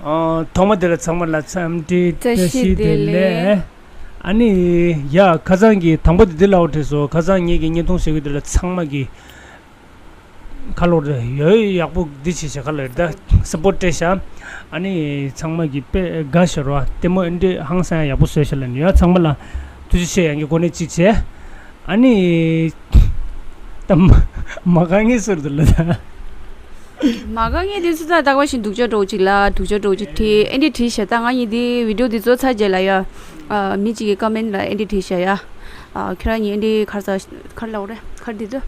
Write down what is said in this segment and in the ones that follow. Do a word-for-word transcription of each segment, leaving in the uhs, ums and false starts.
ཨ། ཐོག་མ་དེ་ལ་ཚང་མ་ལ་འཚམས་འདྲི་བཀྲ་ཤིས་བདེ་ལེགས། ཨ་ནི་ཡ་ཁ་སང་གི་དང་པོ་དེ་འདི་ལ་འོ་བྲིས་སོ། ཁ་སང་ངེད་ཀྱི་བརྙན་ཐུང་བཟོ་གི་དེ་ལ་ཚང་མ་གི་ཁ་ལོར་ཡོད་ཡག་པོ་འདི་བྱེད་བྱ་ཁ་ལོར་ད་སཔོར་སྤྲད་བྱ། ཨ་ནི་ཚང་མ་གི་དཔེ་དགའ་ཤོར་བ་ལྟད་མོ་ཨེ་འདྲི་ཧང་སང་ཡག་པོ་བཟོས་བྱ་ལ་ནི་ཡ་ཚང་མ་ལ་ཐུགས་རྗེ་ཆེ། ཡང་གི་གོ་གནས་གཅིག་བྱས། ཨ་ནི། ད་མ་མ་དགའ་ངེས་ཟེར་དུ་ལ་ད། མ་དགའ་ངེས་དེ་ཚོ་ད་རྟག་པ་བཞིན་སྡུག་ཅག་འགྲོ་ཅིག་ལ་སྡུག་ཅག་འགྲོ་ཅིག་བྲིས་ཨེ་འདྲི་བྲིས་ཤག་ད་ང་གཉིས་དེ་བི་ཌིའོ་དེ་ཚོ་ཚར་རྗེས་ལ་ཡ། ཨ། མི་གཅིག་གི་ཀོ་མེན་ལ་ཨེ་འདྲི་བྲིས་ཤག་ཡ། ཨ། ཁྱོད་རང་གཉིས་ཨེ་འདྲི་གར་ས་གར་ལ་འོ་རེ་གར་དེ་ཚོ།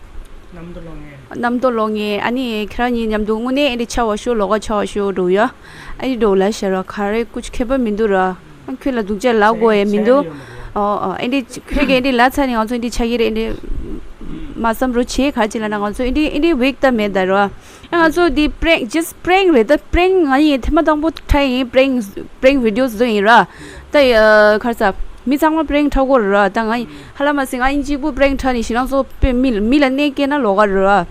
གནམ་རྡོ་ལོ་ངེ། གནམ་རྡོ་ལོ་ངེ་ཨ་ནི་ཁྱོད་རང་གཉིས་མཉམ་དུ་དངོས་གནས་ཨེ་འདྲི་ཆ་བ་ཤོ་ལོ་ག་ཆ་བ་ཤོ་འགྲོ་ཡ། ཨེ་འདྲི་འགྲོ་ལ་ཤ་ར་ག་རེ་ཀུ་ཆུ་ཁེ་པ་མི་འདུག་ར། ཁྱོད་ལ་སྡུག་ཅག་ལབ་དགོས་ཡ་མི་འདུག་ཨོ་ཨོ་ཨེ་འདྲི་ཁྱོད་ཀྱིས་ཨེ་འདྲི་ལབ་ཚར་ནས་ང་ཚོ་ཨེ་འདྲི་ཆགས་ཀྱི་རེད། ཨེ་འདྲི་མ་བསམ་རོ་བྱེད་ག་ཅི་ལབ་ན་ང་ཚོ་ཨེ་འདྲི་ཨེ་འདྲི་ཝིག་ད་མེད་ད་རོ། ང་ཚོ་འདི་པྲེང་ཇི་སི་པྲེང་རེད་ད། པྲེང་ང་ཡིན་ཐེངས་མ་དང་པོ་ཁྲ་ཡིན་པྲེང་པྲེང་བི་ཌིའོ་བཟོ་ཡིན་ར། ད་ཡ་གར་ས་མི་ཚང་མ་པྲེང་ཁྲ་གོ་ར། ད་ང་ཡིན་ཧ་ལ་མ་སི་ང་ཡིན་གཅིག་པུ་པྲེང་ཁྲ་ནི་ཞིང་ནང་ཚོ་པེ་མི་མི་ལ་གནས་སྐྱེལ་ན་ལོག་ག་ར།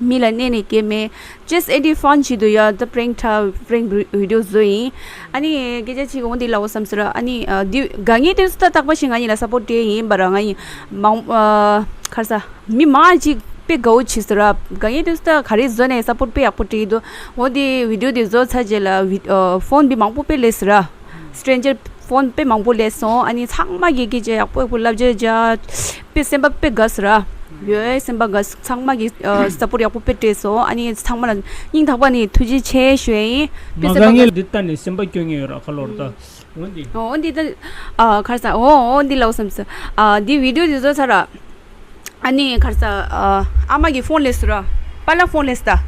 མི་ལ་གནས་ནས་སྐྱེལ་མེད། ཇི་སི་ཨེ་འདྲི་ཕན་བྱེད་དུ་ཡ་ད་པྲེང་ཁྲ་པྲེང་བི་ཌིའོ་བཟོ་ཡིན། ཨ་ནི་སྐད་ཆ་ཅིག་འོང་འདི་ལ་འོ་བསམ་ཟེར། ཨ་ནི་འདི་དགའ་ངེས་དེ་ཚོ་ད་རྟག་པ་བཞིན་ང་གཉིས་ལ་སཔོར་སྤྲད་ཡིན་པ་ར། ང་གཉིས་མང་ཨ་གར་ས་མི་མང་ཅིག་དཔེ་དགའ་བོ་བྱེད་ཟེར་ར། དགའ་ངེས་དེ་ཚོ་ད་ག་རེ་བཟོ་ནས་སཔོར་དཔེ་ཡག་པོ་སྤྲད་ཡི་འདུག་འོ་འདི་བི་ཌིའོ་དེ་བཟོ་ཚར་རྗེས་ལ་བི་ཨ་ཕོན་འདི་མང་པོ་དཔེ་སླེབས་ཟེར་ར། སི་ཊྲེན་ཇར་ཕོན་དཔེ་མང་པོ་སླེབས་སོང་། ཨ་ནི་ཚང་མ་གིས་སྐད་ཆ་ཡག་པོ་ཡག་པོ་ལབ་བྱས་བྱས་དཔེ་སེམས་པ་དཔེ་དགའ་ཟེར་ར། ཡོད་སེམས་པ་དགའ་ཚང་མ་གིས་ཨ་སཔོར་ཡག་པོ་དཔེ་སྤྲད་སོང་། ཨ་ནི་ཚང་མ་ལ་སྙིང་ཐག་པ་ནས་ཐུགས་རྗེ་ཆེ་ཞུ་ཡ་ཡིན། དཔེ་མ་སེམས་པ་དགའ་དགའ་ངལ་འདི་ལྟ་ནས་སེམས་པ་སྐྱོ་ངེས་ཡོད་ར་ཁ་ལོར་ད། འོ་འདི། འོ་འདི་ད་ཨ་གར་ས་འོ་འོ་འདི་ལ་འོ་བསམ་སོང་། ཨ་འདི་བི་ཌིའོ་འདི་བཟོ་ཚར་ར། ཨ་ནི་གར་ས་ཨ་ཨ་མ་གི་ཕོན་སླེབས་སོང་ར། པཱ་ལགས་ཕོན་སླེབས་སོང་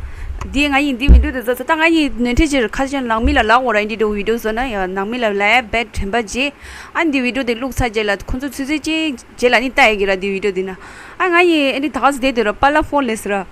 ད། འདི་ང་ཡིན་འདི་བི་ཌིའོ་དེ་བཟོ་ཚར་ད། ང་ཡིན་ནོར་འཁྲུལ་ཅིག་ཁ་ཤས་ནང་མི་ལ་ལབ་དགོས་ར། འདི་འདྲ་བི་ཌིའོ་བཟོ་ན་ཡ་ནང་མི་ལ་ལབ་ཡ་བེད་དྲན་པ་བརྗེད། ཨ་འདི་བི་ཌིའོ་དེ་བླུགས་ཚར་རྗེས་ལ་ཁོང་ཚོ་ཚུད་ཚུད་ཅིག་རྗེས་ལ་ནི་ལྟ་ཡ་གི་ར་འདི་བི་ཌིའོ་འདི་ན། ཨ་ང་ཡིན་ཨ་འདི་ད་ག་སེ་བསྡད་འདུག་ར། པཱ་ལགས་ཕོན་སླེབས་སོང་ར།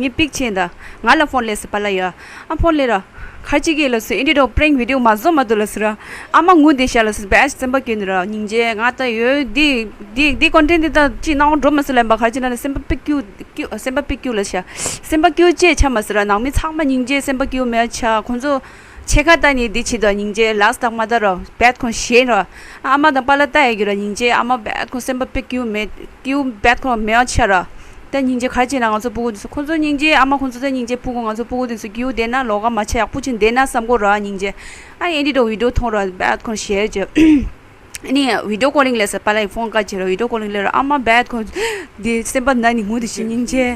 ངས་པིག་བྱས་ད། ང་ལ་ཕོན་སླེབས་སོང་པཱ་ལགས་ཡ། ཨ་ཕོན་སླེབས་ར། ཁ་ཅིག་གིས་ལབ་སོང་ཨེ་འདྲི་འདྲ་པྲེང་བི་ཌིའོ་མ་བཟོ་མ་འདུག་ལབ་སོང་ར། ཨ་མ་ངུ་བསྡད་ཤག་ལབ་སོང་བས་སེམས་པ་སྐྱོ་ནི་ར་སྙིང་རྗེ་ང་ད་ཡོད་འདི་འདི་འདི་ཀོན་ཊེན་འདི་ད་ཅི་གནང་འགྲོ་མ་སོང་ལབ་པ་ག་ཅི་ན་ནི་སེམས་པ་དཔེ་སྐྱོ་སྐྱོ་སེམས་པ་དཔེ་སྐྱོ་ལབ་ཤག་སེམས་པ་སྐྱོ་ཅེས་ཆ་མ་སོང་ར། ནང་མི་ཚང་མ་སྙིང་རྗེ་སེམས་པ་སྐྱོ་མེད་ཆགས་ཁོང་ཚོ་ཕྱེད་ཀ་ལྟ་ནི་འདི་བྱེད་དོ་སྙིང་རྗེ་ལགས་དག་མ་ད་ར་བས་ཁོང་ཞེད་ར། ཨ་མ་དང་པཱ་ལགས་ལྟ་ཡ་གི་ར་སྙིང་རྗེ་ཨ་མ་བས་ཁོང་སེམས་པ་དཔེ་སྐྱོ་མེད་སྐྱོ་བས་ཁོང་མེད་ཆགས་ར། ད་སྙིང་རྗེ་ག་རེ་བྱས་ན་ང་ཚོ་སྤུ་གུ་དེ་ཚོ་ཁོ་ཚོ་སྙིང་རྗེ་ཨ་མ་ཁོ་ཚོ་ད་སྙིང་རྗེ་སྤུ་གུ་ང་ཚོ་སྤུ་གུ་དེ་ཚོ་སྐྱིད་པོ་བསྡད་ན་ལོགས་ཀ་མ་ཆགས་ཡག་པོ་ཅིག་བསྡད་ན་བསམ་གོ་ར་སྙིང་རྗེ། ཨ་ཨེ་འདྲི་འདྲ་བི་ཌིའོ་མཐོང་ར་བས་ཁོང་ཞེད་བྱས། ཨ་ནི་བི་ཌིའོ་ཀོ་ལིང་ལས་ས་པཱ་ལགས་ཕོན་བཀའ་བྱས་ར་བི་ཌིའོ་ཀོ་ལིང་ལས་ར་ཨ་མ་བས་ཁོང་དེ་སེམས་པ་ན་ནི་ངུ་དེ་ཞིག་སྙིང་རྗེ།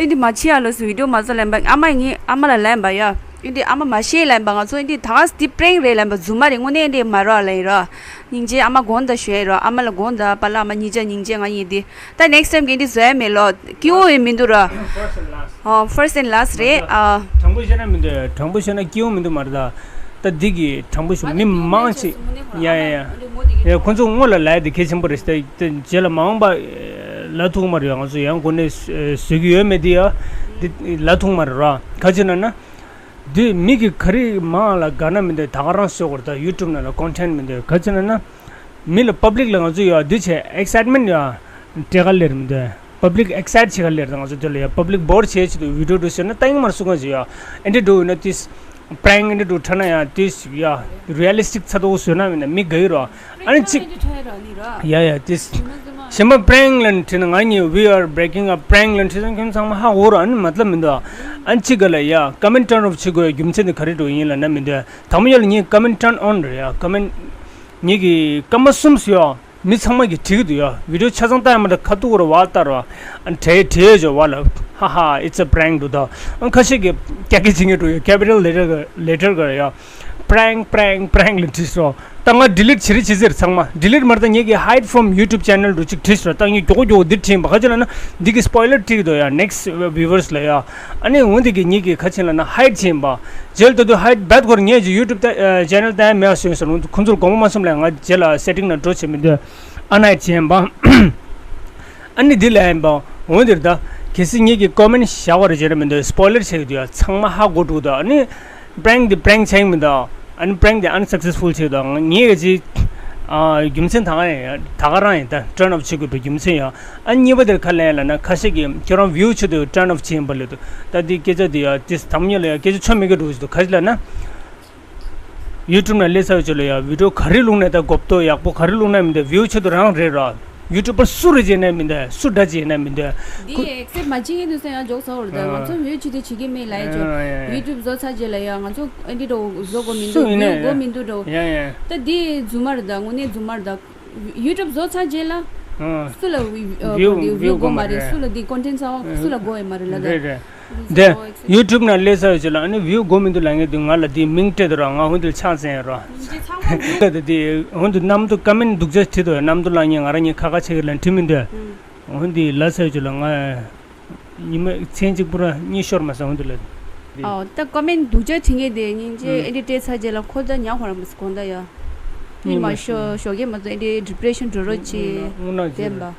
ཨེ་འདི་མ་བྱེད་ཡ་ལོ་སུ་བི་ཌིའོ་མ་བཟོ་ལན་པ་ཨ་མ་ངས་ཨ་མ་ལ་ལན་པ་ཡ། ཨེ་འདི་ཨ་མ་མ་ཤེས་ལན་པ་ང་ཚོ་ཨེ་འདི་ད་ག་སི་འདི་པྲེང་རེད་ལན་པ་རྫུན་མ་རེད་དངོས་གནས་ཨེ་འདི་མ་རོགས་ལ་ཡིན་ར། སྙིང་རྗེ་ཨ་མ་དགོངས་དག་ཞུ་ཡ་ཡིན་ར་ཨ་མ་ལ་དགོངས་དག་པཱ་ལགས་ཨ་མ་གཉིས་ཆ་སྙིང་རྗེ་ང་ཡིན་འདི། ད་next time་གི་འདི་བཟོ་ཡ་མེད་ལོ། སྐྱིད་པོ་ཡི་མི་འདུག་ར། First and last. ཨ། First and last་རེད་ཨ། དྲང་པོ་བཤད་ན་མི་འདུག་དྲང་པོ་བཤད་ན་སྐྱིད་པོ་མི་འདུག་མ་རེད་ད། ད་འདི་གི་དྲང་པོ་ཞུ་མི་མང་ཆེ། ཡ་ཡ་ཡ། ཡ་ཁོ་ཚོ་སྔོན་ལ་ལབ་ཡ་འདི་གལ་ཆེན་པོ་རེད་ད། རྗེས་ལ་མ་འོངས་པ་ལབ་ཐུབ་མ་རེད་ཡ། ང་ཚོ་ཡང་གོ་གནས་བཟོ་གི་ཡོད་མེད་འདི་ཡ། འདི་ལབ་ཐུབ་མ་རེད་ར། ག་ཅི་ན་ན། འདི་མི་གི་ག་རེ་མང་ལ་དགའ་ན་མི་འདོད་ད་ག་རང་བཟོ་དགོས་རེད་ད། YouTube་ནང་ལ་content་མི་འདོད་ག་ཅི་ན་ན། མི་ལ་public་ལ་ང་ཚོ་ཡོད་འདི་བྱས་excitement་ཡོད་སྤྲད་ག་ལེར་མི་འདོད་public excite་བྱེད་ག་ལེར་ད། ང་ཚོ་འདི་ལ་ཡ་public bore་བྱེད་ཆེད་དུ་video་འགྲོ་ཟེར་ན་ལྟ་ཡིན་མར་སུ་གང་ཟེར་ཡ་ཨེ་འདྲ་འགྲོ་ཡོད་ན་ཏིས་prank་ཨེ་འདྲ་འགྲོ་ཁྲ་ན་ཡ་ཏིས་ཡ་realistic་ཚ་ཏོག་བཟོས་ན་མིན་ན་མི་དགའ་ཡི་རོ། ཨ་ནི་གཅིག་ཡ་ཡ་ཏིས་གཞན་པ་prank་ལ་ཁྲིད་ན་ང་གཉིས་we are breaking up prank་ལ་ཁྲིད་ན་ཁྱོད་ཚང་མ་ཧ་གོ་རོ། ཨ་ནི་མ་ལབ་མི་འདུག་ཨ་ནི་གཅིག་ག་ལ་ཡ་comment turn off་བྱེད་དགོས་རྒྱུ་མཚན་དེ་ག་རེ་འགྲོ་ཡིན་ལབ་ན་མི་འདོད། དང་པོ་ཡ་ལ་ངས་comment turn on་རེད་ཡ། comment་ངེད་ཀྱི་སྐར་མ་གསུམ་སུ་ཡ། མི་ཚང་མ་གིས་བྲིས་ཀྱི་འདུག་ཡ། video་ཆ་ཚང་ལྟ་ཡ་མ་འདྲ་ཁ་ཐུག་ར་བ་ལྟ་ར། ཨ་ནི་དྲས་དྲས་ཡོད་ཅོ་བ་ལ་ཧ་ཧ་it's a prank་འདུག་ད། ཨ་ཁ་ཤས་ཀྱིས་ཀྱག་ཀྱག་བྱེད་མཁན་འགྲོ་ཡ་capital letter་letter་ག་ཡ། prank prank prank་ལ་བྲིས་སོ། ད་ང་delete་བྱེད་རེ་བྱེད་ཟེར་ཚང་མ་delete་མ་རེད་ད། ངེད་ཀྱི་hide from YouTube channel་འགྲོ་གཅིག་བྲིས་སོ། ད་ངས་མགྱོགས་མགྱོགས་འདིར་བྲིས་ཡིན་པ་ག་ཅི་ལབ་ན་འདི་གི་spoiler་བྲིས་ཀྱི་འདུག་ཡ་next viewers་ལ་ཡ། ཨ་ནི་འོན་ཏེ་གི་ངེད་ཀྱི་ག་ཅི་ལབ་ན་hide་བྱེད་ཡིན་པ། རྗེས་ལ་ད་དུང་hide བད་ཁོར་ངས་ཀྱི་YouTube་ད་channel་ད་མེད་སོང་ཟེར་ཁོང་ཚོར་དགོངས་པ་མ་ཚོམ་ལ་ང་རྗེས་ལ་setting་ནང་འགྲོ་བྱེད་མི་འདོད། ཨ་ནི་བྱེད་ཡིན་པ། ཨ་ནི་འདི་ལ་ཡིན་པ། འོན་ཏེ་ད་གལ་སྲིད་ངེད་ཀྱི་comment་བཞག་པ་རེད་བྱེད་ར་མི་འདོད་spoiler་བྱེད་ཀྱི་འདུག་ཡ། ཚང་མ་ཧ་གོ་འགྲོ་འདུག་ཨ་ནི་prank་འདི་prank་བྱེད་ཀྱི་མི་འདུག་ཨ་ནི་prank་འདི་unsuccessful་བྱེད་ཀྱི་འདུག་ངེད་ཀྱི་རྒྱུ་མཚན་ད་ག་ཡིན་ད་ག་རང་ཡིན་ད་turn off་བྱེད་དགོས་པའི་རྒྱུ་མཚན་ཡ། ཨ་གཉིས་པ་དེར་ཁ་ལན་ལ་ན་ཁ་ཤས་ཀྱིས་ཁྱོད་རང་view་ཆེད་དུ་turn off་བྱེད་ཡིན་པ་ལས་འདུག་ད་འདི་སྐད་ཆ་འདི་ཡ་དེ་དམ་ཉེ་ལ་ཡ་སྐད་ཆ་ཆོ་མེད་ཀྱི་འགྲོ་ཞིག་འདུག་ག་ཞིག་ལ་ན། ཡུ་ཊུབ་ནང་སླེབས་ཚར་བའི་རྗེས་ལ་ཡ་བི་ཌི་ཡོ་ག་རེ་བླུགས་ནའི་ད་གོ་བརྡ་ཡག་པོ་ག་རེ་བླུགས་ན་མི་འདུག་བིའུ་ཆེད་དུ་རང་རེད་ར། ཡུ་ཊུབ་པར་སུ་རེད་བྱས་ན་མི་འདུག་སུ་འདྲ་བྱས་ན་མི་འདུག་འདི་ཨེག་སེབ་མ་བྱེད་མཁན་དེ་ཚོ་ཡང་འཇོག་ཚར་བ་རེད་ད། ང་ཚོ་བིའུ་བྱེད་དུ་བྱེད་ཀྱི་མེད་ལབ་ཡ་ཅོ། ཡུ་ཊུབ་བཟོ་ཚར་རྗེས་ལ་ཡ་ང་ཚོ་ཨེ་འདྲི་འགྲོ་བཟོ་དགོས་མི་འདུག་སུ་ཡིན་ན་བིའུ་དགོས་མི་འདུག་འགྲོ། ཡ་ཡ། ད་འདི་རྫུན་མ་རེད་ད། དངོས་གནས་རྫུན་མ་རེད་ད། ཡུ་ཊུབ་བཟོ་ཚར་རྗེས་ལ། ཨང་། སུ་ལ་བི་ཨ་བིའུ་གོ་འདི་བིའུ་བིའུ་དགོས་དགོས་མ་མ་རེད། རེད། སུ་ལ་འདི་ཀོན་ཊེན་ཊི་ཚང་མ་སུ་ལ་དགོས་ཡོད་མ་རེད་ལ་ད། རེད་རེད། འདི་ཡུ་ཊུབ་ནང་སླེབས་ཚར་བའི་རྗེས་ལ་ཨ་ནི་བིའུ་དགོས་མི་འདུག་ལབ་མཁན་དུས་ང་ལ་འདི་མིང་སྤྲད་དུ་ར། ང་ཧུན་དུ་ཆགས་ཟེར་ཡ་རོ། ད་འདི་ཧུན་དུ་གནམ་དུ་ཀ་མེན་འདུག་ཅག་བྲིས་འདུག་གནམ་དུ་ལ་ཉེ་ང་ར་ཉེ་ཁ་ཁ་ཆེ་གི་ལ་བྲིས་མི་འདུག་ཧུན་དུ་ལ་ཚར་བའི་རྗེས་ལ་ང་ཉི་མ་མཚན་གཅིག་པུ་ར་གཉིས་ཤོར་མ་སོང་ཧུན་དུ་ལ། འདི་ཨོ་ད་ཀ་མེན་འདུག་ཅག་བྲིས་མཁན་དེ་སྙིང་རྗེ། ཨེ་འདྲི་སྤྲད་ཚར་རྗེས་ལ་ཁོ་ད་ཉག་ཧོ་ར་མ་སི་གོང་ད་ཡ། གཉིས་མ་ཤོ་ཤོ་གེ་མ་ཚོ་ཨེ་འདྲི་ཌི་པི་རེ་ཤན་འགྲོ་རོགས་གྱིས་དངོས་གནས་བདེན་པ།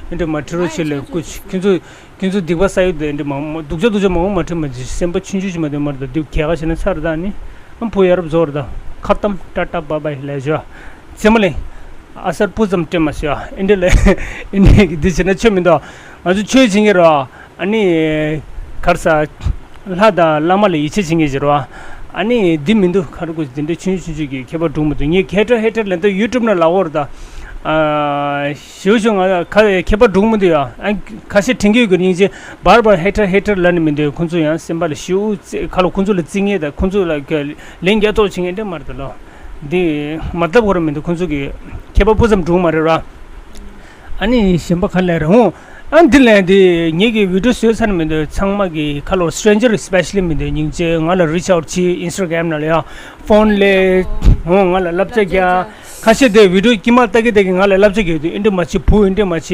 ཨེ་འདྲི་མ་ཁྲི་རོ་ཆེ་ལས་སྐུ་ཁྱོད་ཚོ་ཁྱོད་ཚོ་སྡིག་པ་བསགས་ཡོད་དེ་འདི་མ་མ་སྡུག་ཅག་སྡུག་ཅག་མང་པོ་མ་ཁྲི་མ་ཇི་སེམས་པ་ཆུང་ཆུང་ཞིག་མ་དེ་མར་དང་སྡིག་གལ་ཁ་ཆེ་ན་ཚར་ད་ནི་ཨམ་ཕུ་ཡ་རབ་ཟོར་ད་ཁ་གཏམ་ཏ་ཏ་བ་བའི་ལས་བྱོས་ཙེ་མ་ལེ་ཨ་སར་སྤུ་ཙམ་སྤྲད་མ་ཤོ་ཨེ་འདྲི་ལས་ཨེ་འདྲི་འདི་བྱེད་ན་ཆོས་མི་འདུག་ང་ཚོ་ཆོས་བྱེད་ཀྱི་རོ། ཨ་ནི་གར་ས་ལྷ་དང་བླ་མ་ལ་ཡིད་ཆེས་བྱེད་མཁན་ཞིག་རེད་བ། ཨ་ནི་འདི་མི་འདུག་ཁ་རུ་ཀུ་འདི་འདྲ་ཆུང་ཆུང་ཆུང་གི་ཁྱད་པར་འགྲོ་མི་འདུག་ངས་ཁེ་ཏྲ་ཧེ་ཏྲ་ལན་ཏོ་ཡུ་ཊུབ་ནང་ལ་འོར་ད། ཞུ་ཞུ་ང་ཁ་ཁྱད་པར་འགྲོ་མི་འདུག་ཡ། ཨ་ཁ་ཤས་དྲན་གྱི་ཡོད་གི་སྙིང་རྗེ་བར་བར་ཧེ་ཏྲ་ཧེ་ཏྲ་ལ་ནི་མི་འདུག་ཁོང་ཚོ་ཡང་སེམས་པ་ལ་ཞུ་ཁ་ལ་ཁོང་ཚོ་ལ་རྩི་ངེས་དང་ཁོང་ཚོ་ལ་ལན་རྒྱག་ཐོག་བྱེད་ངེས་འདྲ་མ་རེད་ད་ལོ། འདི་མ་ལྟ་བོ་ར་མི་འདུག་ཁོང་ཚོ་གི་ཁྱད་པར་སྤུ་ཙམ་འགྲོ་མ་རེད་ར། ཨ་ནི་གཞན་པ་ག་ལེར་འོང་། ཨ་འདི་ལན་འདི་ངེད་ཀྱི་བི་ཌིའོ་བཟོས་ཚར་མི་འདུག་ཚང་མ་གི་ཁ་ལོ་སི་ཊྲེན་ཇར་སི་པེ་ཤ་ལི་མི་འདུག་སྙིང་རྗེ་ང་ལ་རི་ཆི་ཨའུ་ཊི་བྱེད་ཨིན་སི་ཊ་གྷ་རམ་ནང་ལ་ཡ་ཕོན་ལས་འོང་ང་ལ་བསླབ་བྱ་རྒྱག་ཁ་ཤས་དེ་བི་ཌིའོ་དཀྱིལ་མ་ལྟ་གི་ལྟ་གི་ང་ལ་བསླབ་བྱ་རྒྱག་དུས་ཨེ་འདྲ་མ་བྱེད་བུ་ཨེ་འདྲ་མ་བྱེད་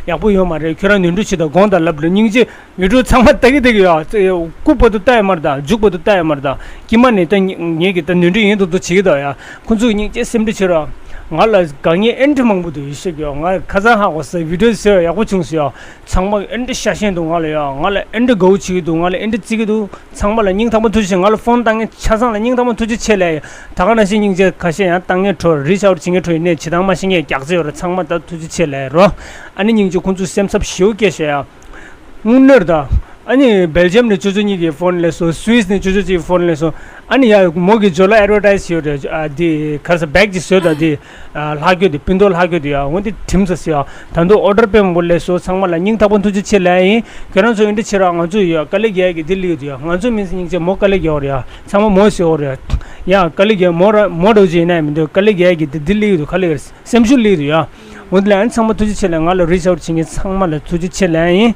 ཡག་པོ་ཡོད་མ་རེད། ཁྱོད་རང་ནོར་འཁྲུལ་བྱེད་དང་དགོངས་དག་ལབ་ལ་སྙིང་རྗེ། བི་ཌིའོ་ཚང་མ་ལྟ་གི་ལྟ་གི་ཡ། སྐུ་བར་དུ་ལྟ་ཡ་མ་རེད་ད། མཇུག་བར་དུ་ལྟ་ཡ་མ་རེད་ད། དཀྱིལ་མ་ནས་ད་ངེད་ཀྱི་ད་ནོར་འཁྲུལ་ཡིན་མདོག་མདོག་བྱེད་ཀྱི་འདུག་ཡ། ཁོང་ཚོས་སྙིང་རྗེ་སེམས་ཁྲལ་བྱེད་རོགས། ང་ལ་དགའ་ཉེ་ཨེ་འདྲ་མང་པོ་འདུག་ཡེ་ཤེས་ཀྱི་ང་ཁ་སང་ཧ་གོ་ས་བི་ཌིའོ་བཟོས་ཡག་པོ་བྱུང་ཟེར་ཡ། ཚང་མ་ཨེ་འདྲ་ཤ་ཞེན་འདུག་ང་ལ་ཡ། ང་ལ་ཨེ་འདྲ་དགའ་བོ་བྱེད་ཀྱི་འདུག་ང་ལ་ཨེ་འདྲ་བརྩི་གི་འདུག་ཚང་མ་ལ་སྙིང་ཐག་པ་ཐུགས་རྗེ་ཆེ། ང་ལ་ཕོན་བཏང་མཁན་ཆ་ཚང་ལ་སྙིང་ཐག་པ་ཐུགས་རྗེ་ཆེ་ལབ་ཡ། ད་ག་ནང་བཞིན་སྙིང་རྗེ་ཁ་ཤས་ཡང་བཏང་མཁན་འཕྲོ་རི་ཆི་ཨའུ་ཊི་བྱེད་མཁན་འཕྲོ་ཡིན་ནའི་བྱེད་སྟངས་མ་ཤེས་མཁན་རྒྱག་རྩིས་ཡོད་རེད། ཚང་མ་ད་ཐུགས་རྗེ་ཆེ་ལབ་ཡ་རོ། ཨ་ནི་སྙིང་རྗེ་ཁོང་ཚོས་སེམས་འཚབ་ཞེ་པོ་སྐྱེས་ཤག་ཡ། དངུལ་གནོད་ད། ཨ་ནི་སྦེལ་ཇམ་ནས་ཅོ་ཅོ་གཉིས་ཀྱི་ཕོན་ལས་སོ། སུད་སི་ནས་ཅོ་ཅོ་གཅིག་གི་ཕོན་ལས་སོ། ཨ་ནི་ཡ་མོ་གི་ཇོ་ལ་ཨེ་ཌ་བར་ཊའི་སི་ཡོད་རེད། ཨ་དེ་ག་རེ་ཟེར་བེག་ཅིག་བཟོས་ད་དེ། ཨ་ལྷག་རྒྱུ་དེ་སྤུན་ཏོག་ལྷག་རྒྱུ་དེ་ཡ་འོ་དེ་དྲིམ་ཟ་སི་ཡ། ད་དུང་ཨོ་ཌར་སྤེལ་མོ་ལས་སོ་ཚང་མ་ལ་སྙིང་ཐག་པ་ཐུགས་རྗེ་ཆེ་ལབ་ཡིན། ཁྱོད་རང་ཚོ་ཨེ་འདྲ་བྱེད་ར་ང་ཚོ་ཡ་དཀའ་ལས་རྒྱག་གི་དེ་ལིག་དུ་ཡ། ང་ཚོ་མིན་སྙིང་རྗེ་མོ་དཀའ་ལས་རྒྱག་རེད་ཡ། ཚང་མ་མོ་ཟེར་འོ་རེད་ཡ། དཀའ་ལས་རྒྱག་མོ་ར་མོ་འགྲོ་ཅི་ཡིན་ན་མི་འདུག་དཀའ་ལས་རྒྱག་གི་དེ་དེ་ལིག་དུ་ཁ་ལིག་རེད། སེམས་ཤུགས་སླེབས་འདུག་ཡ། འོ་དེ་ལ་ཨ་ནི་ཚང་མ་ཐུགས་རྗེ་ཆེ་ལབ། ང་ལ་རི་ཆི་ཨའུ་ཊི་བྱེད་མཁན་ཚང་མ་ལ་ཐུགས་རྗེ་ཆེ་ལབ་ཡིན།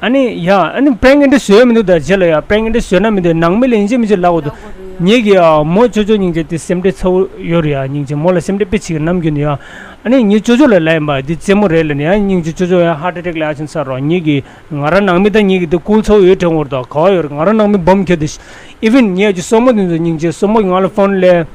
ཨ་ནི་ཡ་ཨ་ནི་པྲེང་ཨེ་འདྲ་བཟོས་མི་འདུག་ད་རྗེས་ལ་ཡ་པྲེང་ཨེ་འདྲ་བཟོས་ན་མི་འདུག་ནང་མི་ལ་ཡིན་གཅིག་མིན་གཅིག་ལབ་དགོས་འདུག་ངེད་ཀྱི་ཡ་མོ་ཅོ་ཅོ་སྙིང་རྗེ་དེ་སེམས་ཁྲལ་ཚ་བོ་ཡོད་རེད་ཡ། སྙིང་རྗེ་མོ་ལ་སེམས་ཁྲལ་དཔེ་ཆེ་གི་ནམ་རྒྱུན་ནས་ཡ། ཨ་ནི་ངས་ཅོ་ཅོ་ལ་ལབ་ཡིན་པ་འདི་རྩེད་མོ་རེད་ལབ་ནས་ཡ། སྙིང་རྗེ་ཅོ་ཅོ་ཡ་ཧར་ཊི་ཨེ་ཊེག་ལ་ཨ་ཆེན་ཚར་རོགས། ངེད་ཀྱི་ང་རང་ནང་མི་ད་ངེད་ཀྱི་དེ་ཀུལ་ཚ་བོ་ཡོད་དྲན་འོར་ད་ག་བ་ཡོད་རེད། ང་རང་ནང་མི་སྦོམ་ཁྱེར་དེ། ཨི་ཝན་ངས་ཀྱི་སྲོག་མོ་དེ་ཚོ་སྙིང་རྗེ་སྲོག་མོ་ང་ལ་ཕོན་ལས།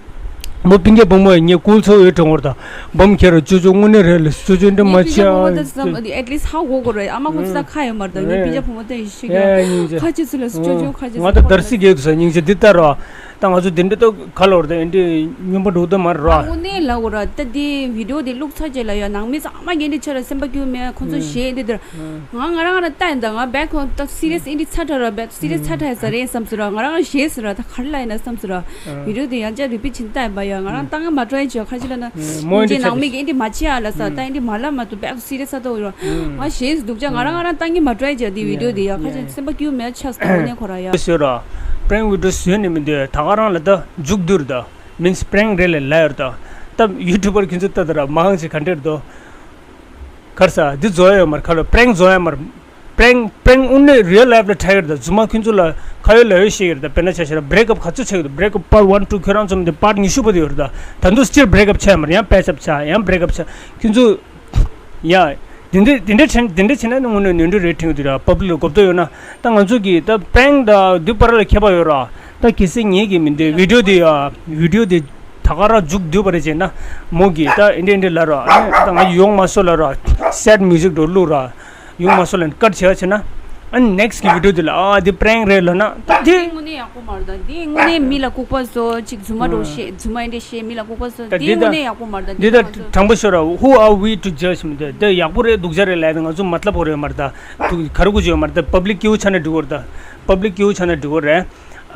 མོ་པིན་ཀེ་བུ་མོ་ཡིན་ངས་ཀུལ་ཚོ་ཡོད་དྲན་འོར་ད། བུམ་ཁྱེར་ཅོ་ཅོ་དངོས་གནས་རེད་ལ་ཅོ་ཅོ་འདྲ་མ་ངའི་པིན་ཅག་བུ་མོ་ད་བྱ་ཨེཊ་ལིསཊ་ཧ་གོ་གོ་རེད། ཨ་མ་ཁོ་ཚོ་ད་ཁ་ཡོད་མ་རེད་ད། ངའི་པིན་ཅག་བུ་མོ་ད་ཡི་ཤི་གི་ཁ་ཅི་ཚོ་ལ་ཅོ་ཅོ་ཁ་ཅི་ང་ཚོ་ད་ར་སི་གེ་དུ་ས་སྙིང་རྗེ་འདི་ལྟར་རོ། ད་ང་ཚོ་འདི་འདྲ་ཏོ་ག་ལོར་ད་ཨེ་འདྲ་སྨྱོན་པ་འགྲོ་ད་མ་རོ། དངོས་གནས་ལ་གོ་ར་ད་འདི་བི་ཌིའོ་འདི་བླུགས་ཚར་རྗེས་ལ་ཡ་ནང་མི་ཚང་མ་གི་འདི་ཆ་ར་སེམས་པ་སྐྱོ་མེད་ཁོ་ཚོ་ཞེ་འདི་འདིར། ང་ང་རང་ང་རང་ལྟ་ཡིན་ད། ང་བེག་ཁོང་ཏོག་སི་རི་ཡས་ཨིན་དི་ཚ་ཐག་ར་བེག་སི་རི་ཡས་ཚ་ཐག་ཡ་ས་རེད་བསམ་སོང་ར། ང་རང་ཞེད་སོང་ར། ད་ག་རེ་ལ་ཡིན་ན་བསམ་སོང་ར། བི་ཌིའོ་དེ་ཡང་བསྐྱར་རི་པིཊ་བྱིན་ལྟ་ཡིན་པ་ཡ། ང་རང་ལྟ་ང་མ་སྤྲོ་ཡིན་ཅི་ཁ་ཅི་ལ་ན། མོ་ཨིན་ཅི་དི་ནང་མི་གི་ཨིན་དི་མ་བྱེད་ཨ་ལ་ས། ད་ཨིན་དི་མ་ལ་མ་ཏུ་བེག་སི་རི་ཡས་ས་ཏོ་ར། ང་ཞེད་སྡུག་ཅག་ང་རང་ང་རང་ལྟ་ངི་མ་སྤྲོ་ཡིན་ཅི་དི་བི་ཌིའོ་དེ་ཡ། ཁ་ཅི་སེམས་པ་སྐྱིད་མེད་ཆགས་སོང་ནས་ཁོ་ར་ཡ། བཟོས་ར། པྲེང་བི་ཌིའོ་བཟོས་ནི་མི་འདུག་ད་ག་རང་ལ་ད་མཇུག་བསྡུར་ད། མིན་སི་པྲེང་རེད་ལ་ལ་ཡོད་ད། ད་ཡུ་ཊུབ་པར་ཁྱོད་ཚོ་ལྟ་ད་ར་མང་ཆེ་ག་འདྲེར་དོ། གར་ས་འདི་བཟོ་ཡ་ཡོད་མར་ཁ་ལོ་པྲེང་བཟོ་ཡ་མར། པྲེང་པྲེང་དངོས་གནས་རི་ཡལ་ལའིཕ་ལ་ཁྲལ་ཡོད་རེད་ད། རྫུན་མ་ཁྱོད་ཚོ་ལ་ཁ་ཡོད་ལ་ཡོད་ཤེས་ཡོད་རེད་ད། དཔེར་ན་ཆ་བཞག་ན་བྷི་རེག་ཨབ་ག་ཚོད་ཆགས་ཡོད་ད། བྷི་རེག་ཨབ་པར་ཊི་ཝན་ཊུ་ཁྱོད་རང་ཚོ་མི་འདི་པར་ཊི་ཉི་ཤུ་བར་དུ་ཡོད་རེད་ད། ད་དུང་སི་ཊིལ་བྷི་རེག་ཨབ་ཆགས་ཡ་མར་ཡང་པེ་ཆ་བྱ་ཡང་བྷི་རེག་ཨབ་ཆགས་ཁྱོད་ཚོ། ཡ། དེ་འདྲ་དེ་འདྲ་དྲན་དེ་འདྲ་བྱས་ན་དངོས་གནས་ནོར་འཁྲུལ་རེད་དྲན་གྱི་འདུག་ར། པབ་ལིག་ལ་གོ་བརྡ་ཡོད་ན། ད་ང་ཚོ་གི་ད་པྲེང་ད་འདི་བར་ལ་ཁྱད་པར་ཡོད་ར། ད་གལ་སྲིད་ངེད་ཀྱི་མི་འདི་བི་ཌིའོ་འདི་ཡ་བི་ཌིའོ་འདི་ད་ག་ར་མཇུག་བསྡུས་པ་རེད་བྱས་ན། མོ་གིས་ད་ཨེ་འདྲ་ཨེ་འདྲ་ལབ་ར། ཨ་ནི་ད་ང་ཡོང་མ་སོང་ལབ་ར། སེཌ་མིའུ་ཟིག་འགྲོ་བླུགས་ར། ཡོང་མ་སོང་ལབ་ཀཊ་བྱས་བྱས་ན། ཨ་ནི་ནེགསི་གི་བི་ཌིའོ་འདི་ལ་ཨ་འདི་པྲེང་རེད་ལབ་ན་ད་འདི། དངོས་གནས་ཡག་པོ་མ་རེད་ད། འདི་དངོས་གནས་མི་ལ་ལྐུགས་པ་བཟོ་ཅིག་རྫུན་མ་འགྲོ་ཤེས་རྫུན་མ་ཨེ་འདྲ་ཤེས་མི་ལ་ལྐུགས་པ་བཟོ། ད་འདི་འདི་དངོས་གནས་ཡག་པོ་མ་རེད་ད། འདི་འདི་ད་ང་ཚོ་དྲང་པོ་ཤོད་ར། Who are we to judge མི་འདི་འདི་ཡག་པོ་རེད་སྡུག་ཅག་རེད་ལབ་ཡ་ད་ང་ཚོ་མ་ལྟ་བོ་རེད་མ་རེད་ད། དུ་ག་རེ་གོ་ཅི་ཡོད་མ་རེད་ད། པབ་ལིག་སྐྱིད་པོ་ཆགས་ན་འགྲིག་གོ་རེད་ད། པབ་ལིག་སྐྱིད་པོ་ཆགས་ན་འགྲིག་གོ་རེད།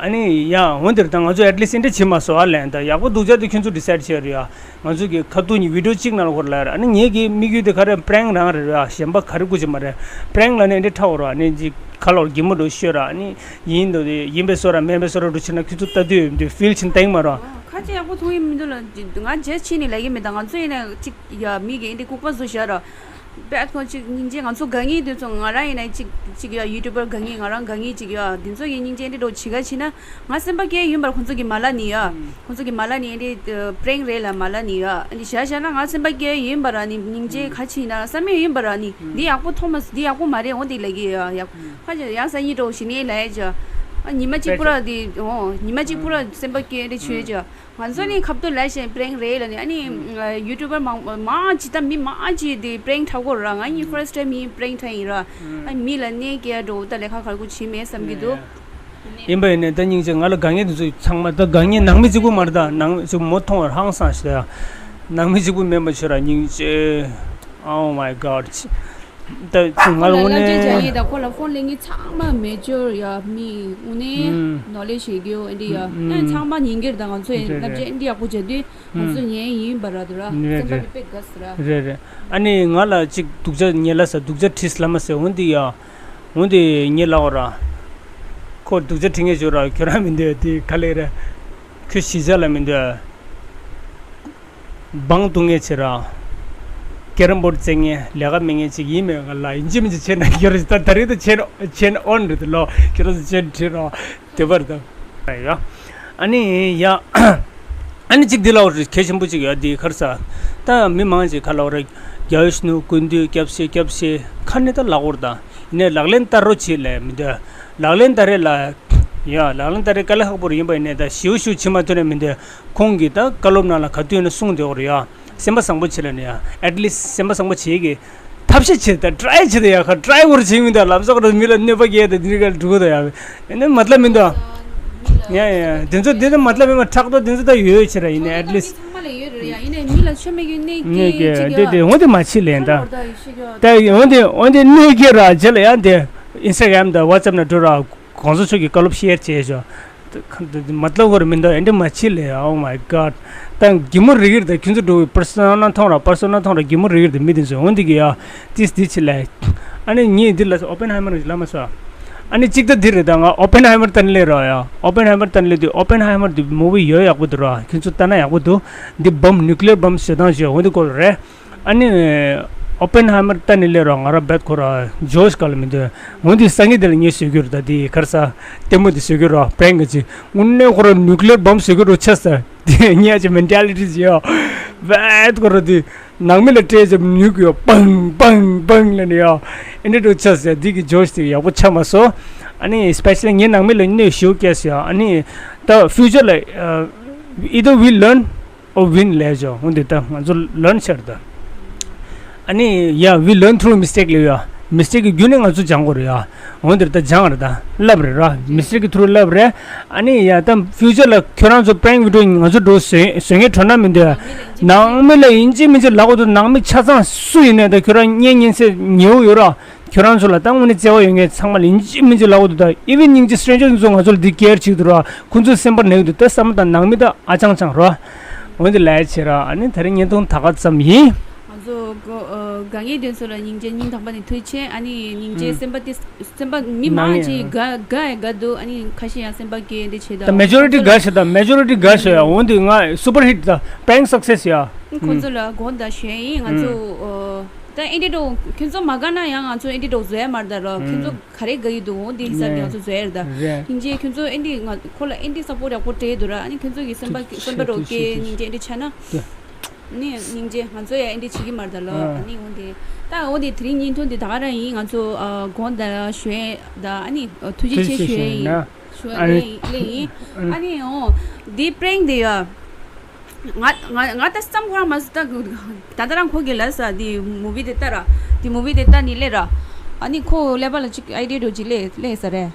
ཨ་ནི་ཡ་འོན་ཏེ་ད་ང་ཚོ་at least འདི་འདྲ་བྱེད་མ་སོང་ཨ་ལན། ད་ཡག་པོ་འདུག་ཅག་དེ་ཁྱོད་ཚོ་decide བྱས་རེད་ཡ། ང་ཚོ་གི་ཁ་ཐུག་ནི་video གཅིག་ནང་ལ་ཧོར་ལ་ཡ་ར། ཨ་ནི་ངེད་ཀྱི་དམིགས་ཡུལ་དེ་ག་རེ་prank རང་རེད་ཡ། གཞན་པ་ག་རེ་དགོས་ཀྱི་མ་རེད། prank ལ་ནི་འདི་ཁྲའོ་ར་ནི་ཅིག་ཁ་ལོར་གི་མོ་འགྲོ་ཤོད་ར། ཨ་ནི་ཡིན་འདུག་དེ་ཡིན་པའི་བཟོ་ར་མེད་པའི་བཟོ་ར་འགྲོ་ཕྱིན་ན་ཁྱོད་ཚོ་ལྟ་དུས་འདི་feel བྱེད་ཏེང་མ་ར། ཁ་ཅིག་ཡག་པོ་མཐོང་ཡི་མི་འདུག་ལ། ང་རྗེས་ཕྱིན་ནི་ལས་ཀྱི་མི་འདུག་ང་ཚོ་ཡིན་ན་ཅིག་ཡ་མི་གི་འདི་ལྐུགས་པ་བཟོ་བཞག་ར། བད་ཁོང་ཅིག་སྙིང་རྗེ། ང་ཚོ་དགའ་ངེས་དེ་ཚོ་ང་རང་ཡིན་ན་ཅིག་ཅིག་ཡ་YouTuber དགའ་ངེས། ང་རང་དགའ་ངེས་ཅིག་ཡ་དེ་ཚོ་གི་སྙིང་རྗེ་འདི་འགྲོ་བྱེད་ག་ཕྱིན་ན་ང་སེམས་པ་སྐྱིད་ཡིན་པར་ཁོང་ཚོ་གི་མ་ལ་ནི་ཡ། ཁོང་ཚོ་གི་མ་ལ་ནི་འདི་prank རེད་ལ་མ་ལ་ནི་ཡ། འདི་བཞག་བཞག་ན་ང་སེམས་པ་སྐྱིད་ཡིན་པ་ར་ནི་སྙིང་རྗེ་ག་ཕྱིན་ན་བསམ་ཡས་ཡིན་པ་ར་ནི་འདི་ཡག་པོ་མཐོང་མ་འདི་ཡག་པོ་མ་རེད། འོ་འདི་ལས་ཀྱི་ཡ་ཡག་ཁ་ཅིག་ཡང་སང་ཉིན་འགྲོ་ཞིག་ནས་ལས་ཅ། ཉི་མ་གཅིག་པུ་ར་འདི་འོ་ཉི་མ་གཅིག་པུ་ར་སེམས་པ་སྐྱིད་འདི་བྱོས་ཅ། ང་ཚོ་ནི་ཁ་ཐུག་ལབ་བཞིན་prank རེད་ལ་ནི། ཨ་ནི་YouTuber མང་མང་ཅི་ད་མི་མང་ཅི་དེ་prank འཁྲབ་གོ་ར། ང་ཡིན་first time ཡིན་prank འཁྲབ་ཡིན་ར། ཨ་མི་ལ་གནས་སྐྱེལ་འགྲོ་ད་ལས་ཁ་ཁར་གུ་བྱེད་མེད་བསམ་གྱི་འདུག་ཡིན་པ་ཡིན་ནས་ད་སྙིང་རྗེ། ང་ལ་དགའ་ངེས་དེ་ཚོ་ཚང་མ་ད་དགའ་ངེས་ནང་མི་གཅིག་པུ་མ་རེད། ད་ནང་མི་གཅིག་པུ་མོ་མཐོང་བར་ཧང་སང་ཞིག་ད་ཡ། ནང་མི་གཅིག་པུ་མེད་པ་ཆོས་ར་སྙིང་རྗེ། Oh my god། ད་ང་ལ་དངོས་གནས་ལབ་བྱས་བྱ་ཡིན་ད་ཁོ་ལ་ཕོན་ལེན་མཁན་ཚང་མ་མེ་ཅོར་ཡ་མི་དངོས་གནས་ནོ་ལེ་ཇི་ཡོད་རྒྱུ་འདི་ཡ་ཨ་ཚང་མ་ཉན་གྱི་རེད། ད་ང་ཚོ་ཡིན་ལབ་བྱས་འདི་ཡག་པོ་བྱས་དུས་ང་ཚོ་ཉན་ཡིན་པ་ར་དུ་ར་སེམས་པ་དེ་དཔེ་དགའ་སི་ར། རེད་རེད། ཨ་ནི་ང་ལ་ཅིག་སྡུག་ཅག་ཉེ་ལ་ས་སྡུག་ཅག་བྲིས་ལ་མ་ཟེར་འོན་འདི་ཡ། འོན་འདི་ཉེ་ལ་འོ་ར། ཁོ་སྡུག་ཅག་བྲིས་ངེས་བྱོས་ར་ཁྱོད་རང་མི་འདོད་དེ་ག་ལེ་ར། ཁྱོད་གཞིས་ཆགས་ལ་མི་འདོད། བང་བཏུང་ངེས་བྱེད་ར། carrom board རྩེད་ངེས་ལས་ཀ་མེད་ངེས་ཅིག་ཡིན་མེད་ག་ལ་ཡིན་གཅིག་མིན་གཅིག་བྱེད་ན་ཁྱེད་རང་ད་ད་རེས་ད་བྱེད་བྱེད་on རེད་དེ་ལོ་ཁྱེད་རང་ཚོ་བྱེད་བྲིས་ར་དེ་བར་ད་ཡ། ཨ་ནི་ཡ། ཨ་ནི་གཅིག་འདི་ལ་འོ་རེད་གལ་ཆེན་པོ་གཅིག་ཡོད་དེ་གར་ས། ད་མི་མང་ཅིག་ག་ལ་འོ་རེད་རྒྱ་ཡོ་ཤི་ནུ་ཀུན་འདུས་སྐྱབས་ཤེ་སྐྱབས་ཤེ་ཁ་ནི་ད་ལག་འོར་ད་ཡིན་ནས་ལག་ལེན་བསྟར་རོ་བྱེད་ལས་མི་འདོད་ལག་ལེན་བསྟར་རེད་ལ། ཡ་ལག་ལེན་བསྟར་རེད་དཀའ་ལས་ཁག་པོ་རེད། ཡིན་པ་ཡིན་ནས་ད་ཞིའུ་ཞིའུ་བྱེད་མ་ཐུབ་ན་མི་འདོད། ཁོང་གིས་ད་བཀའ་སློབ་ནང་ལ་ག་དུས་ཡིན་ན་གསུངས་བསྡད་ཡོད་རེད་ཡ། སེམས་པ་བཟང་པོ་བྱེད་ལ་ནི་ཡ་at least སེམས་པ་བཟང་པོ་བྱེད་ཀྱི་ཐབས་ཤེས་བྱེད་ད་try བྱེད་ད་ཡ་ཁ་try བོར་བྱེད་མི་འདུག་ལམ་སང་ར་མི་ལ་གནོད་པ་སྐྱེལ་ད་འདི་འདྲ་ག་འགྲོ་གི་ད་ཡ། ཡིན་ན་མ་ལབ་མི་འདུག་ཡ་ཡ་དེ་ཚོ་དེ་ཚོ་མ་ལབ་མི་མ་ཁྲག་ཏོ་དེ་ཚོ་ད་ཡོད་ཡོད་བྱེད་ར་ཡིན་ནས་at least ཚང་མ་ལ་ཡོད་རེད་ཡ། ཡིན་ནས་མི་ལ་ཆོ་མེད་ཀྱི་གནས་ངས་ཀྱི་ཀྱི་ཅིག་དེ་ཡ་དེ་འོན་ཏེ་མ་བྱེད་ལེན་ད་ད་འོན་ཏེ་འོན་ཏེ་གནོད་སྐྱེལ་ར་བྱེད་ལ་ཡ་དེ་Instagram དང་WhatsApp ནང་འགྲོ་ར། གོང་ས་མཆོག་གི་བཀའ་སློབ་share བྱས་ཤོག་མ་ལབ་ཁོ་ར་མི་འདུག་ཨེ་འདྲ་མ་བྱེད་ལེ། Oh my god། ད་གི་མོ་རིག་རེད་ད་ཁྱོད་ཚོ་འགྲོ་བའི་པར་སོ་ན་མཐོང་ར་པར་སོ་ན་མཐོང་ར་གི་མོ་རིག་རེད་ད་མི་དེ་ཚོ་འོན་ཏེ་གི་ཡ་ཏིས་འདི་ཆེ་ལེ། ཨ་ནི་ངས་འདི་ལ་Oppenheimer ལ་མ་སོ། ཨ་ནི་གཅིག་ད་འདི་རེད་ད་ང་Oppenheimer ལྟ་ནི་ལེ་ར་ཡ། Oppenheimer ལྟ་ནི་ལེ་དུས་Oppenheimer དུ་movie ཡོད་ཡག་པོ་འདུག་ར། ཁྱོད་ཚོ་ལྟ་ན་ཡག་པོ་འདུག་འདི་bomb nuclear bomb བཟོ་སྟངས་ཞིག་འོན་ཏེ་སྐོར་རེད། ཨ་ནི་Oppenheimer ལྟ་ནི་ལེ་རོ་ང་ར་བད་ཁོ་ར་ཇོ་ཤི་ག་ལ་མི་འདོད། འོན་ཏེ་སང་ཉིན་དེ་ལ་ངས་བཟོས་རྒྱུ་རེད་ད་དེ་གར་ས་ལྟད་མོ་དེ་བཟོས་རྒྱུ་རོ་prank གི་ཅི་དངོས་གནས་ཁོ་ར་nuclear bomb བཟོས་རྒྱུ་རོ་ཆ་ས་དེ་ངས་ཅི་mentality ཅི་ཡོ་བད་ཁོ་ར་དེ་ནང་མི་ལ་སྤྲད་ཅི་ནུག་ཡོ་པང་པང་པང་ལ་ནི་ཡོ་ཨེ་འདྲ་རོ་ཆ་ས་དེ་གི་ཇོ་ཤི་དེ་ཡག་པོ་ཆ་མ་སོ། ཨ་ནི་especially ངའི་ནང་མི་ལ་གནོད་ཤུགས་སྐྱེས་ཡོ། ཨ་ནི་ད་future ལ་either we learn ཨོ་ཝིན་ལས་ཇོ་འོན་ཏེ་ད་ང་ཚོ་learn ཆེར་ད། ཨ་ནི་ཡ་we learn through mistake ལས་ཡ། mistake གི་བརྒྱུད་ནས་ང་ཚོ་སྦྱང་དགོས་རེད་ཡ། འོན་ཏེ་ད་སྦྱང་རེད་ད་བསླབ་རེད་ར། mistake གི་through བསླབ་རེད། ཨ་ནི་ཡ་ད་future ལ་ཁྱོད་རང་ཚོ་prank video ང་ཚོ་འགྲོ་བཟོས་བཟོས་ངེས་གྲོ་ན་མི་འདུག་ཡ། ནང་མི་ལ་ཡིན་གཅིག་མིན་གཅིག་ལབ་དགོས་འདུག་ནང་མི་ཆ་ཚང་སུ་ཡིན་ནས་ད་ཁྱོད་རང་གཉེན་ཉེ་ཚན་ཉེ་བོ་ཡོད་ར། ཁྱོད་རང་ཚོ་ལ་ད་དངོས་གནས་བརྩེ་བ་ཡོད་མཁན་ཚང་མ་ལ་ཡིན་གཅིག་མིན་གཅིག་ལབ་དགོས་འདུག་ད་even སྙིང་རྗེ་stranger ཚོ་ང་ཚོ་ལ་འདི་care བྱེད་ཀྱི་འདུག་ར། ཁོ་ཚོའི་སེམས་པར་གནས་ཀྱི་འདུག་ད་བསམ་བློ་དང་ནང་མི་ད་ཨ་ཅང་ཅང་རོ། འོན་ཏེ་ལས་བྱེད་ར། ཨ་ནི་ད་རེས་བརྙན་ཐུང་ད་ག་ཙམ་ཡིན། ང་ཚོ་གོ་ཨ་དགའ་ངེས་དེ་ཚོ་ལ་སྙིང་རྗེ་སྙིང་ཐག་པ་ནས་ཐུགས་རྗེ་ཆེ། ཨ་ནི་སྙིང་རྗེ་ཨུམ། སེམས་པ་དེ་སེམས་པ་མི་མང་ནང་ཅིག་ཡིན། དགའ་དགའ་ཡ་དགའ་འདུག་ཨ་ནི་ཁ་ཤས་ཡང་སེམས་པ་སྐྱིད་དེ་བྱེད་ད་ད་majority དགའ་བྱེད་ད་majority དགའ་བྱེད་ཡ། འོན་ཏེ་ང་super hit ད་prank success ཡ། ཁོ་ཚོ་ལ་དགོངས་དག་ཞུ་ཡ་ཡིན། ང་ཚོ་ཨ་ད་ཨེ་འདྲ་འགྲོ་ཁྱོད་ཚོ་མ་དགའ་ན་ཡང་ང་ཚོ་ཨེ་འདྲ་འགྲོ་བཟོ་ཡ་མ་རེད་ད་རོ། ཁྱོད་ཚོ་ག་རེ་དགའ་ཡི་འདུག་འོ་འདི་ཧི་སབ་ཀྱི་ང་ཚོ་བཟོ་ཡ་རེད་ད། རེད། སྙིང་རྗེ་ཁྱོད་ཚོ་ཨེ་འདྲ་ང་ཁོ་ལ་ཨེ་འདྲ་support ཡག་པོ་སྤྲད་འདུག་ར། ཨ་ནི་ཁྱོད་ཚོ་གི་སེམས་པ་སེམས་པ་རོ་སྐྱེ་སྙིང་རྗེ་ཨེ་འདྲ་ཆགས་ན། ནི་སྙིང་རྗེ་ང་ཚོ་ཡང་ཨེ་འདྲ་བྱེད་ཀྱི་མ་རེད་ད་ལོ། ཨ་ནི་འོ་འདི་ད་འོ་འདི་དེ་རིང་བརྙན་ཐུང་འདི་ད་ག་རང་ཡིན། ང་ཚོ་ཨ་དགོངས་དག་ཞུ་ཡས་ད་ཨ་ནི་ཐུགས་རྗེ་ཆེ་ཞུ་ཡས་ཡིན། ཞུ་ཡས་ཨ་ནི་ལེ་ཡིན། ཨ་ནི་འོ་འདི་prank འདི་ཡ། ང་ང་ང་ད་བསམ་ཁོ་རང་མ་ཟད་ད་ད་ལྟ་རང་ཁོ་གི་ལ་ས་འདི་movie འདི་ལྟ་ར། འདི་movie འདི་ལྟ་ནི་ལེ་ར། ཨ་ནི་ཁོ་ཀླད་པ་ལ་ཅིག་idea འགྲོ་ཅིག་ལེ་ལེ་ས་རེད།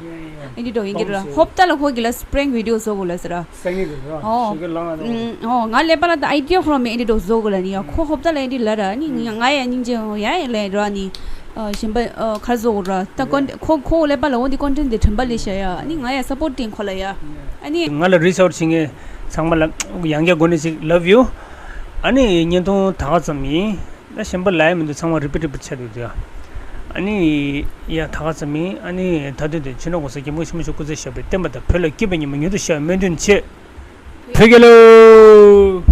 ཨེ་འདྲ་འགྲོ་ཡིན་གྱི་ར། ཧོབ་ཏ་ལ་ཁོ་གི་ལ་prank video བཟོ་དགོས་ལ་ས་ར། སང་ཉིན་རེད་ར། ཨོ། ཞོགས་ཀས་ལངས་ཨ་ནི། ཨོ་ང་ཀླད་པ་ལ་ད་idea ཁོ་རང་མེད། ཨེ་འདྲ་འགྲོ་བཟོ་དགོས་ལ་ནི་ཡ། ཁོ་ཧོབ་ཏ་ལ་ཨེ་འདྲ་ལ་ར་ནི་ང་ཡ་སྙིང་རྗེ་ཡ་ཡ་ལེ་ར་ནི། ཨ་གཞན་པ་ཨ་གར་བཟོ་འོ་ར་ད་ཀོན་ཁོ་ཁོ་ཀླད་པ་ལ་འོ་འདི་ཀོན་ཊེན་ཊི་འདི་དྲན་པ་ལས་བྱ་ཡ། ཨ་ནི་ང་ཡ་སཔོར་ཊིང་ཁོ་ལ་ཡ། ཨ་ནི་ང་ལ་རི་ཆ་ཨའུཊ་བྱེད་མཁན་ཚང་མ་ལ་ཡང་བསྐྱར་དགོངས་ནས་ཅིག་ལབ་ཡོད། ཨ་ནི་བརྙན་ཐུང་ད་ག་ཙམ་ཡིན། ད་གཞན་པ་ལ་ཡ་མི་འདུག་ཚང་མ་རི་པིཊ་རི་པིཊ་བྱས་འདུག་དེ། ཨ་ནི་ཡ་ད་ག་ཙམ་ཡིན། ཨ་ནི་ད་དུས་དེ་ཕྱི་ནང་གོང་ས་སྐྱབས་མགོན་ཆེན་པོ་མཆོག་སྐུ་ཚེ་ཞབས་པད་བརྟན་པ་དང་བོད་ལ་སྐྱིད་པའི་ཉི་མ་མྱུར་དུ་ཤར་བའི་སྨོན་འདུན་ཆེ། བོད་རྒྱལ་ལོ།